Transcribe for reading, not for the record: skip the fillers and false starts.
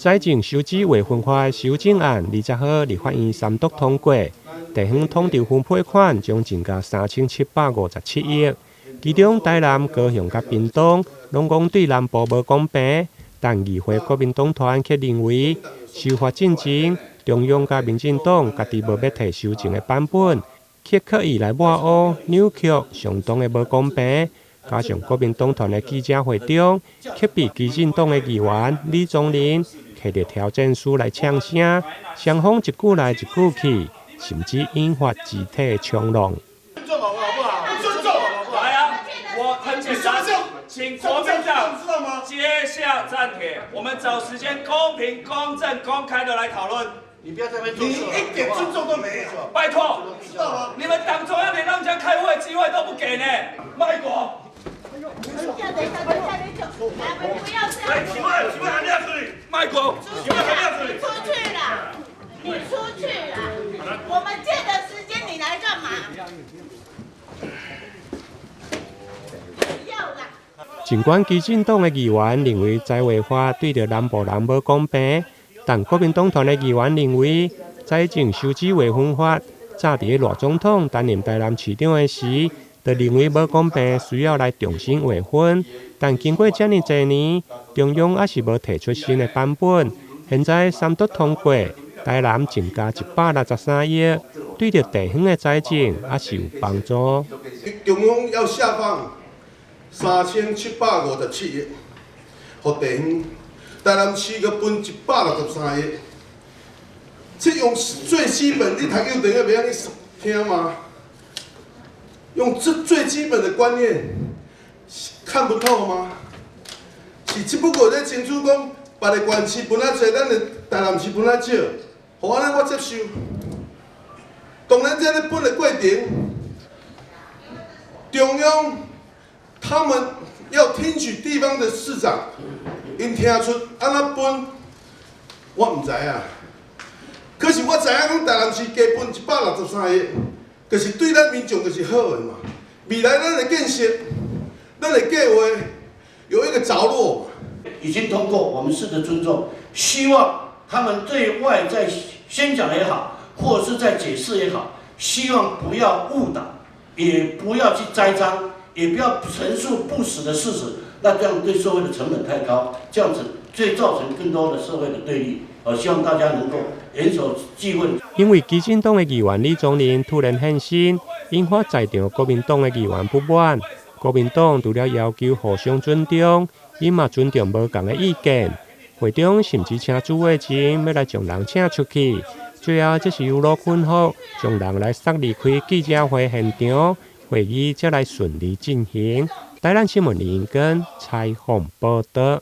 財政收支劃分法修正案20號立法院三讀通過，地方統籌分配款將增加3757億。其中台南、高雄佮屏東攏講對南部無公平，但議會國民黨團卻認為修法進前，中央佮民進黨家己無欲提修正的版本，卻刻意來抹烏扭曲，相當的無公平。加上國民黨團的記者會中，卻被基進黨的議員李宗仁提著挑戰書來嗆聲，雙方一句來一句去，甚至引發肢體衝撞。尊重好不好？不尊重好不好？來啊！我很簡單，請國民黨接下戰帖，我們找時間公平、公正、公開的來討論。你不要在那邊，你一點尊重都沒有。拜託，知道嗎？你們黨中央連讓人家開會機會都不給呢，賣國！等一下，等一下，等一下，你就，來，不要這樣。來，請問，請問喊掉出去，賣國！出去啦！你出去啦！你出去啦！我們借的時間你來幹嘛？不要啦！儘管基進黨的議員認為財劃法對著南部人無公平，但國民黨團的議員認為財政收支劃分法早佇賴總統擔任台南市長的時，就認為無公平，需要來重新劃分。但經過遮爾濟年，中央猶是無提出新的版本。現在三讀通過，台南增加163億，對著地方的財政猶是有幫助。中央要下放3757億，予地方，台南市閣分163億。這用最基本，你讀幼稚園袂曉去聽嗎？用這最基本的觀念，看不透嗎？是只不過咧清楚講，別个縣市分較濟，咱的台南市分較少，予按呢我接受。當然，這咧分的過程，中央他們要聽取地方的市長，𪜶聽出按怎分，我毋知影。可是我知影講台南市加分163億，就是對咱民眾就是好的嘛。未來咱的建設，咱的計劃有一個著落。已經通過，我們試著尊重，希望他們對外在宣講也好，或是在解釋也好，希望不要誤導，也不要去栽贓，也不要陳述不實的事實，那這樣對社會的成本太高，這樣子會造成更多的社會的對立。我希望大家能夠嚴守紀律。因為基進黨的議員李宗仁突然現身，引發在場國民黨的議員不滿。國民黨除了要求互相尊重，𪜶嘛尊重無仝的意見。會長甚至請朱慧珍欲來將人請出去，最後這是由羅坤福將人來捒離開記者會現場，會議才來順利進行。台南新聞林根採訪報導。